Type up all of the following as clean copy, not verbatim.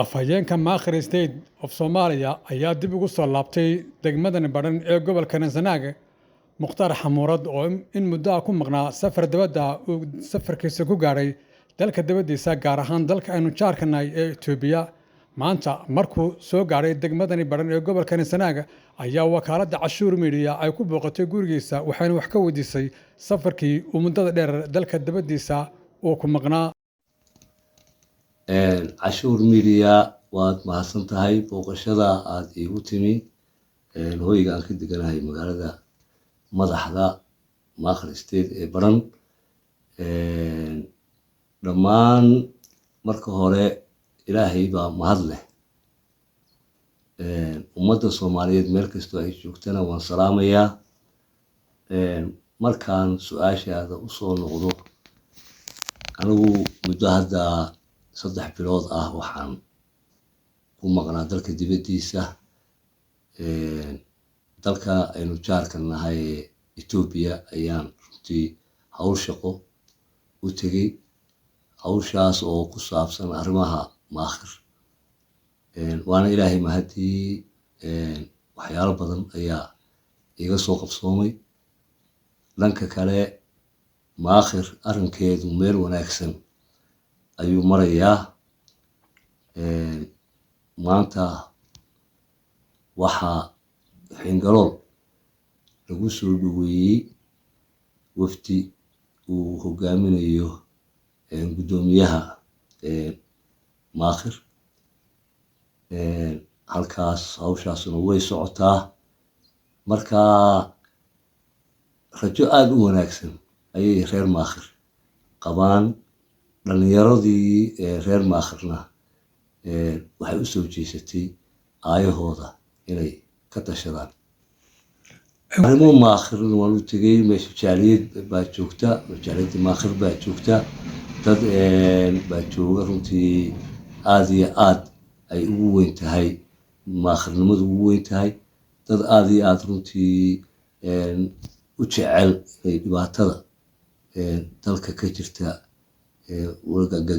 Afhayeenka Maakhir State of Somalia ayaa dib ugu soo laabtay degmada Badhan ee gobolka Sanaag. Mukhtaar Xamuurad oo in muddo ah ku maqnaa safar dibadda uu safarkiisa ku gaadhay dalka dibaddiisa, gaar ahaan dalka aynu jaarka nahay ee Itoobiya. Maanta markuu soo gaadhay degmadani Badhan ee gobolka Sanaag ayaa wakaaladda Cashuur Media ay ku booqatay gurigiisa, waxayna wax ka weydiisay safarkii uu muddada dheer dalka dibaddiisa uu ku maqnaa. Cashuur Media, waad mahadsan tahay booqashada aada iigu timi hoyga aan ka deganahay magaalada madaxda Maakhir State ee Badhan. Dhammaan marka hore Ilaahay baa mahad leh. Ummadda Soomaaliyeed meel kastoo ay joogtana waan salaamayaa. Markaan su-aashaada usoo noqdo, anigu muddo hadda 3 bilood ah waxaan ku maqnaa dalka dibaddiisa, dalka aynu jaarka nahay Etoobiya ayaan runtii hawl shaqo u tegey, hawshaas oo ku saabsan arrimaha Maakhir. Waana Ilaahay mahadii, waxyaalo badan ayaa iga soo qabsoomay. Dhanka kale, Maakhir arrinkeedu meel wanaagsan ayuu marayaa. Maanta waxaa Xingalool lagu soo dhaweeyey wafdi uu hogaaminayo guddoomiyaha Maakhir. Halkaas hawshaasuna way socotaa. Marka rajo aada u wanaagsan ayay reer Maakhir qabaan. Dhalinyaradii reer Maakhirna waxay u soo jeesatay aayahooda inay ka tashadaan. Arrimo Maakhirna waan u tegey. Meesha jaaliyad baa joogta, jaaliyadda Maakhir baa joogta, dad baa jooga runtii aada iyo aad ay ugu weyn tahay maakhirnimadu ugu weyn tahay, dad aada iyo aada runtii u jecel inay dhibaatada dalka ka jirta,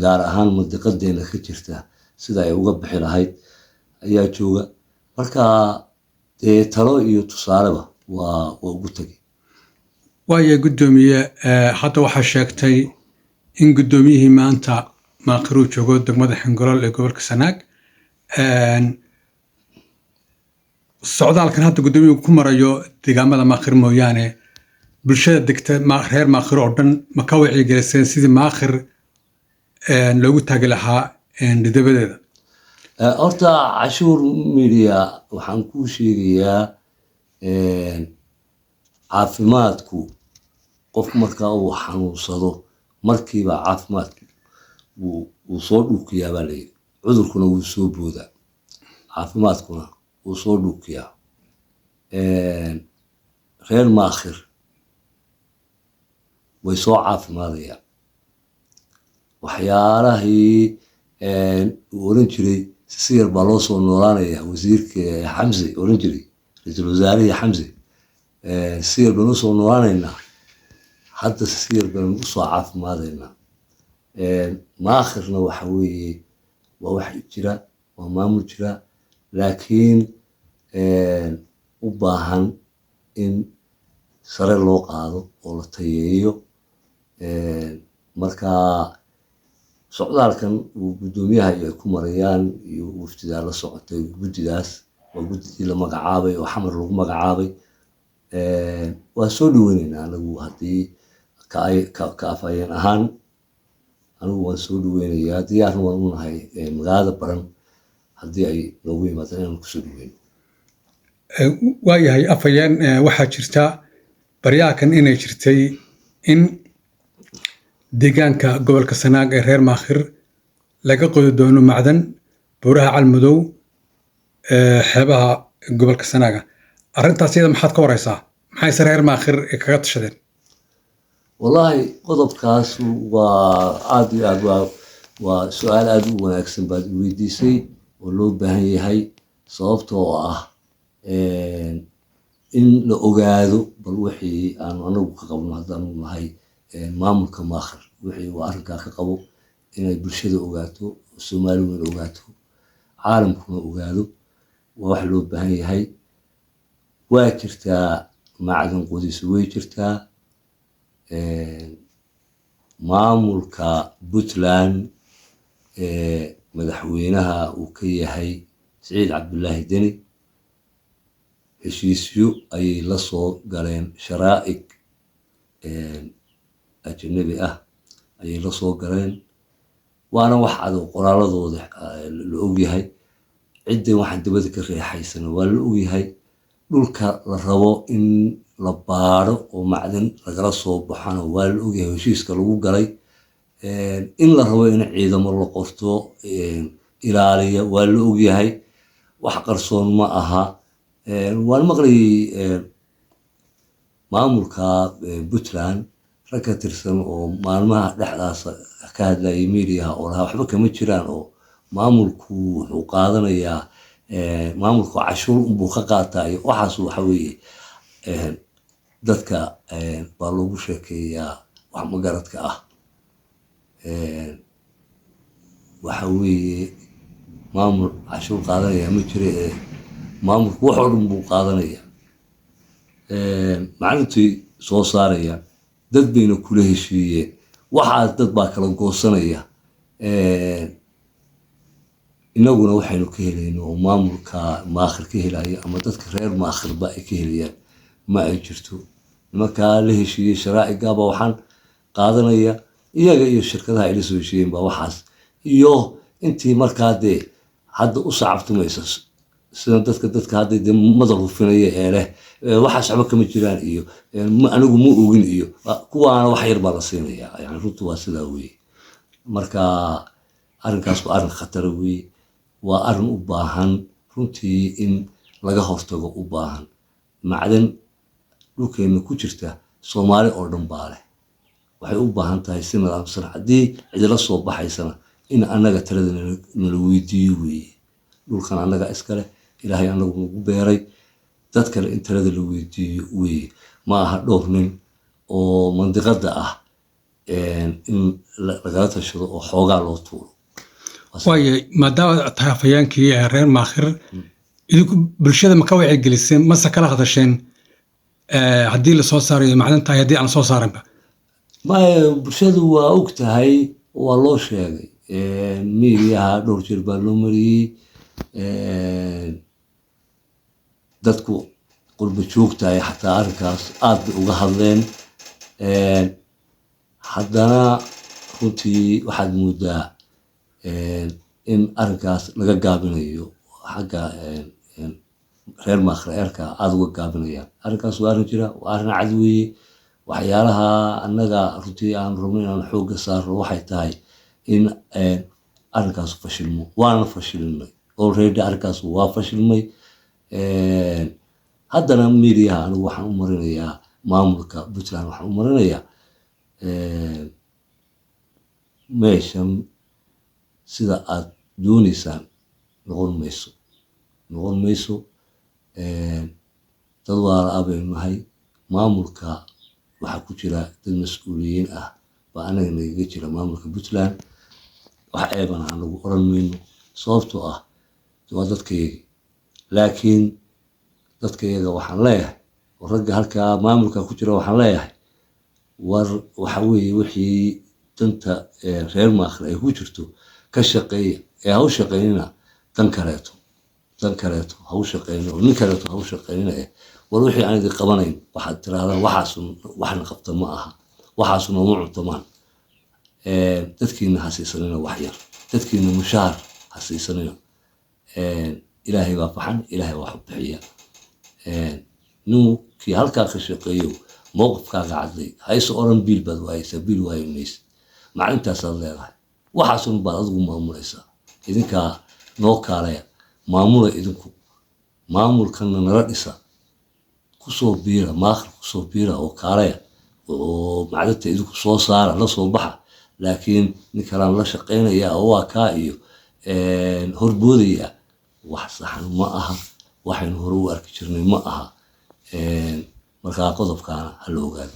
gaar ahaan mandiqadeena ka jirta, sida ay uga bixi lahayd ayaa jooga. Marka dee talo iyo tusaaleba waa ugu tegay. Waayo guddoomiye, hadda waxaa sheegtay in guddoomiyihii maanta Maakhiruu joogo degmada Xingalool ee gobolka Sanaag. Socdaalkan hadda guddoomiyuhu ku marayo deegaamada Maakhir mooyaane, bulshada degta reer Maakhir oo dhan ma ka wacyigeliseen sidii Maakhir loogu taagi lahaa dhidabadeeda? Horta Cashuur Media, waxaan kuu sheegayaa, caafimaadku qof marka uu xanuunsado markiiba caafimaadku wuu soo dhuukiyaa baa layidhi. Cudurkuna wuu soo boodaa, caafimaadkuna wuu soo dhuukiyaa. Reer Maakhir way soo caafimaadayaan. Waxyaalahii uu oran jiray si yar baa loo soo noolaanaya, wasiirka Xamse oran jiray, ra-iisul wasaarihii Xamse, si yar baan usoo noolaanaynaa, hadda si yar baan usoo caafimaadaynaa. Maakhirna waxa weeye waa wax jira, waa maamul jira, laakiin u baahan in sare loo qaado oo la tayeeyo. Marka socdaalkan uu guddoomiyaha iyo ay ku marayaan iyo wafdidaa la socotay, guddidaas waa guddidii la magacaabay oo Xamar lagu magacaabay, waan soo dhaweyneynaa anagu. Haddii ka afhayeen ahaan anigu waan soo dhaweynayaa, diyaarna waan u nahay magaalada Baran haddii ay noogu yimaadaan inaan kusoo dhaweyno. Waayahay afhayeen, waxaa jirta baryahakan inay jirtay in deegaanka gobolka Sanaag ee reer Maakhir laga qodi doono macdan buuraha Calmadow ee xeebaha gobolka Sanaaga. Arrintaas iyada maxaad ka wareysaa? Maxayse reer Maakhir kaga tashadeen? Wallaahi qodobkaas waa aada iyo aad waa su-aal aada u wanaagsan baad i weydiisay oo loo baahan yahay, sababtoo ah in la ogaado bal wixii aanu anagu ka qabno haddaanu nahay maamulka Maakhir, wixii uu arrinkaa ka qabo inay bulshada ogaato, Soomaali weyn ogaato. Caalamkuna ogaado waa wax loo baahan yahay. Waa jirtaa macdan qodis, way jirtaa. Maamulka Puntland madaxweynaha uu ka yahay Siciid Cabdullaahi Deni heshiisyo ayay la soo galeen, sharaa'ig ajnabi ah ayay la soo galeen, waana wax cadow, qoraaladooda la ogyahay. Ciddan waxaan dabada ka reexaysana waa la ogyahay. Dhulka la rabo in la baadho oo macdan lagala soo baxana waa la ogyahay heshiiska lagu galay. In la rabo in ciidamo la qorto ilaaliya waa la ogyahay, wax qarsoon ma aha. Waan maqlayay maamulka Puntland rag ka tirsan oo maalmaha dhexdaas ka hadlayay miidiyaha oo lahaa waxba kama jiraan oo maamulku wuxuu qaadanayaa, maamulku cashuur unbuu ka qaataa iyo waxaas. Waxa weeye dadka baa loogu sheekeeyaa wax magaradka ah. Waxa weeye maamul cashuur qaadanaya ma jira ee maamulku wax oo dhan buu qaadanaya, maclintii soo saaraya, dad bayna kula heshiiyeen waxaas, dad baa kala goosanaya. Inaguna waxaynu ka helayno oo maamulka Maakhir ka helaya ama dadka reer Maakhirba ay ka helayaan ma ay jirto. Nimankaa la heshiiyey sharaa'igaaba waxaan qaadanaya, iyaga iyo shirkadaha ay la soo heshiiyeen baa waxaas iyo intii markaa dee hadda u sacabtumaysa, sida dadka hadda dee madal hufinaya ee leh waxaas waxba kama jiraan iyo anigu ma ogin iyo kuwaana wax yar baa la siinaya. Yani runtu waa sidaa weeye. Marka arrinkaas waa arrin khatara weeye, waa arrin u baahan runtii in laga hortago u baahan. Macdan dhulkeena ku jirta Soomaali oo dhan baa leh, waxay u baahan tahay si nidaamsan. Haddii cidila soo baxaysana in annaga talada nala weydiiyo weeye. Dhulkan annaga iskale, Ilaahay annagu nagu beeray, dad kale in talada la weydiiyo weeye. Ma aha dhowr nin oo mandiqada ah in lagala tashado oo xoogaa loo tuuro. Waayahay, maadaama tahay afhayeenkii reer Maakhir, idinku bulshada ma ka wacyigeliseen mase kala hadasheen haddii lasoo saarayo macdan tahay, haddii aan soo saarinba? Maya, bulshadu waa og tahay, waa loo sheegay, miidiyaha dhowr jeer baa loo mariyey. Dadku qurba joogtahay xataa arrinkaas aad bay uga hadleen. Haddana runtii waxaad moodaa in arrinkaas laga gaabinayo, xagga reer Maakhir eerka aada uga gaabinayaan. Arrinkaas waa arrin jira, waa arrin cad weeye. Waxyaalaha annaga runtii aan rabno inaan xoogga saarno waxay tahay in arrinkaas fashilmo, waana fashilinay already, arrinkaas waa fashilmay. Haddana miidiyaha anigu waxaan u marinayaa maamulka Puntland, waxaan u marinayaa meeshan sida aad dooneysaan noqon mayso, noqon mayso. Dad waala baynu nahay. Maamulka waxaa ku jira dad mas-uuliyiin ah baa anaga nagaga jira maamulka Puntland. Wax ceebana anagu oran mayno, sababtoo ah waa dadkayagi. Laakiin dadkayaga waxaan leeyahay oo ragga halkaa maamulka ku jira waxaan leeyahay, war waxa weeye wixii danta reer Maakhir ay ku jirto ka shaqeeya ee ha u shaqeynina dan kaleeto, dan kaleeto ha u shaqeynina oo nin kaleeto ha u shaqeynina. War wixii aan idin qabanayn waxaad tirahdaan waxaas waxna qabta ma aha, waxaasu nooma cuntamaan. Dadkiina ha siisanina wax yar, dadkiina mushaar ha siisanina. Ilaahay baa faxan, Ilaahay baa wax bixiya. Ninkii halkaa ka shaqeeyo mowqifkaaga cadday, hayse oran biil baad waayeysaa, biil waayi maysid, maclintaasaad leedahay, waxaasun baad adigu maamulaysaa. Idinkaa noo kaalaya, maamula idinku, maamulkanna nala dhisa, kusoo biira Maakhir, kusoo biira oo kaalaya oo macdanta idinku soo saara, la soo baxa. Laakiin nin kalaan la shaqaynaya oo waa kaa iyo horboodaya, wax saxan ma aha, waxaynu hore u arki jirnay ma aha. Markaa qodobkaana ha la ogaado.